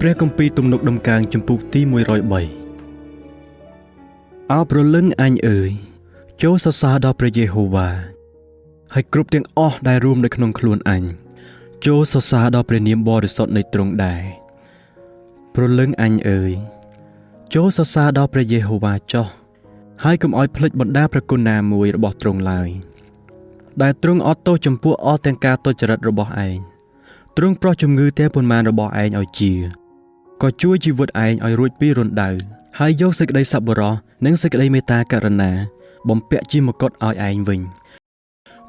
ព្រះគម្ពីរទំនុកដំកើងជំពូកទី103អោប្រលឹងអញអើយចូលសរសើរដល់ព្រះយេហូវ៉ាហើយគ្រប់ទាំងអស់ដែលរួមនៅក្នុងខ្លួនអញចូលសរសើរដល់ព្រះនាមបរិសុទ្ធនៃទ្រង់ដែរប្រលឹងអញអើយចូលសរសើរដល់ព្រះយេហូវ៉ាចុះហើយកុំឲ្យភ្លេចបណ្ដាព្រះគុណណាមួយរបស់ទ្រង់ឡើយដែលទ្រង់អត់ទោសចំពោះអស់ទាំងការទុច្ចរិតរបស់ឯងទ្រង់ប្រោះជំងឺទាំងប៉ុន្មានរបស់ឯងឲ្យជាក៏ជួយជីវិតឯងឲ្យរួចពីរណ្ដៅហើយយកសេចក្តីសប្បុរសនិងសេចក្តីមេត្តាករុណាបំពាក់ជាមកុដឲ្យឯងវិញ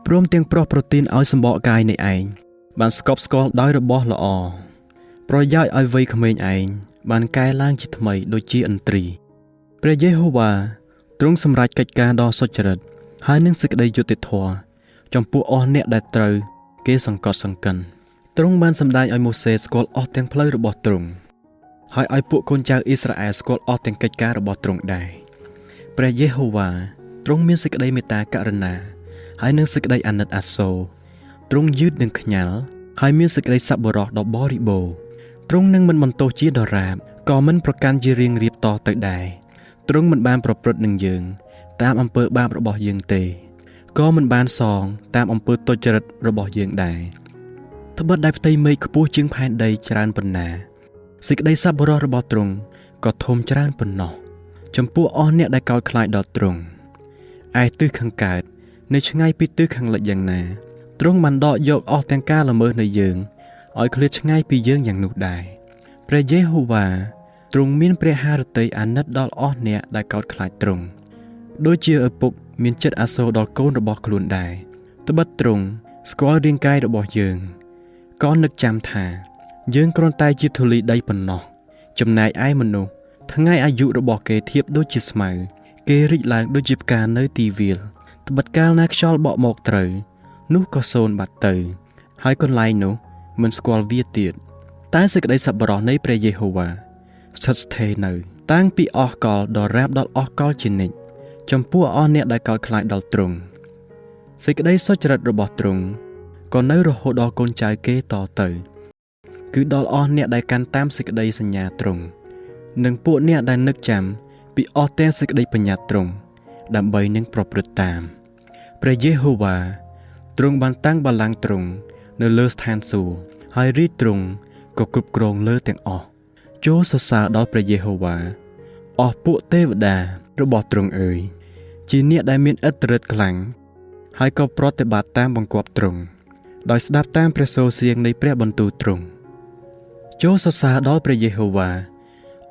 ព្រមទាំងប្រោះប្រទានឲ្យសម្បកកាយនៃឯងបានស្កប់ស្កល់ដោយរបស់ល្អប្រយោជន៍ឲ្យវ័យក្មេងឯងបានកែឡើងជាថ្មីដូចជាឥន្ទ្រីព្រះយេហូវ៉ាទ្រង់សម្រេចកិច្ចការដ៏សុចរិតហើយនឹងសេចក្តីយុត្តិធម៌ចំពោះអស់អ្នកដែលត្រូវគេសង្កត់សង្កិនទ្រង់បានសម្ដែងឲ្យម៉ូសេស្គាល់អស់ទាំងផ្លូវរបស់ទ្រង់ហើយឲ្យពួកកូនចៅអ៊ីស្រាអែលស្គាល់អស់ទាំងកិច្ចការរបស់ទ្រង់ដែរព្រះយេហូវ៉ាទ្រង់មានសេចក្តីមេត្តាករុណាហើយនឹងសេចក្តីអាណិតអាសូរទ្រង់យឺតនឹងខ្ញាល់ហើយមានសេចក្តីសប្បុរសដ៏បរិបូរណ៍ទ្រង់នឹងមិនបន្ទោសជាដរាបក៏មិនប្រកាន់ជារៀងរៀបតទៅដែរទ្រង់មិនបានប្រព្រឹត្តនឹងយើងតាមអំពើបាបរបស់យើងទេក៏មិនបានសងតាមអំពើទុច្ចរិតរបស់យើងដែរត្បិតដែលផ្ទៃមេឃខ្ពស់ជាងផែនដីច្រើនប៉ុណ្ណាសេចក្តីសប្បុរសរបស់ទ្រង់ក៏ធំច្រើនប៉ុណ្ណោះចំពោះអស់អ្នកដែលកោតខ្លាចដល់ទ្រង់ឯទិសខាងកើតនៅឆ្ងាយពីទិសខាងលិចយ៉ាងណាទ្រង់បានដកយកអស់ទាំងការល្មើសនៃយើងឲ្យឃ្លាតឆ្ងាយពីយើងយ៉ាងនោះដែរព្រះយេហូវ៉ាទ្រង់មានព្រះハរតីអាណិតដល់អស់អ្នកដែលកោតខ្លាចទ្រង់ដូចជាឪពុកមានចិត្តអាសូរដល់កូនរបស់ខ្លួនដែរត្បិតទ្រង់ស្គាល់រាងកាយរបស់យើងក៏នឹកចាំថាយើងគ្រាន់តែជាធូលីដីប៉ុណ្ណោះចំណែកឯមនុស្សថ្ងៃអាយុរបស់គេធៀបដូចជាស្មៅគេរីកឡើងដូចជាផ្កានៅទីវាលត្បិតកាលណាខ្យល់បក់មកត្រូវនោះក៏សូន្យបាត់ទៅហើយកន្លែងនោះមិនស្គាល់វាទៀតតែសេចក្តីសប្បុរសនៃព្រះយេហូវ៉ាស្ថិតស្ថេរនៅតាំងពីអស់កលដល់រាបដល់អស់កលជានិច្ចចំពោះអស់អ្នកដែលកោតខ្លាចដល់ទ្រង់សេចក្តីសុចរិតរបស់ទ្រង់ក៏នៅរហូតដល់កូនចៅគេតទៅគឺដល់អស់អ្នកដែលកាន់តាមសេចក្តីសញ្ញាទ្រង់និងពួកអ្នកដែលនឹកចាំពីអស់ទាំងសេចក្តីបញ្ញត្តិទ្រង់ដើម្បីនឹងប្រព្រឹត្តតាមព្រះយេហូវ៉ាទ្រង់បានតាំងបល្ល័ង្កទ្រង់នៅលើស្ថានសួគ៌ហើយរាជ្យទ្រង់ក៏គ្រប់គ្រងលើទាំងអស់ចូលសរសើរដល់ព្រះយេហូវ៉ាអស់ពួកទេវតារបស់ទ្រង់អើយជាអ្នកដែលមានឥទ្ធិឫទ្ធិខ្លាំងហើយក៏ប្រតិបត្តិតាមបង្គាប់ទ្រង់ដោយស្ដាប់តាមព្រះសូរសៀងនៃព្រះបន្ទូលទ្រង់ចូលសរសើរដល់ព្រះយេហូវ៉ា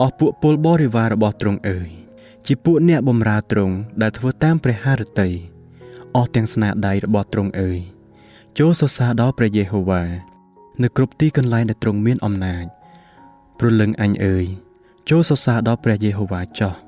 អស់ពួកពលបរិវាររបស់ទ្រង់អើយជាពួកអ្នកបម្រើទ្រង់ដែលធ្វើតាមព្រះハរតីអស់ទាំងស្នាដៃរបស់ទ្រង់អើយចូលសរសើរដល់ព្រះយេហូវ៉ានៅគ្រប់ទីកន្លែងដែលទ្រង់មានអំណាចព្រលឹងអញអើយចូលសរសើរដល់ព្រះយេហូវ៉ាចុះ។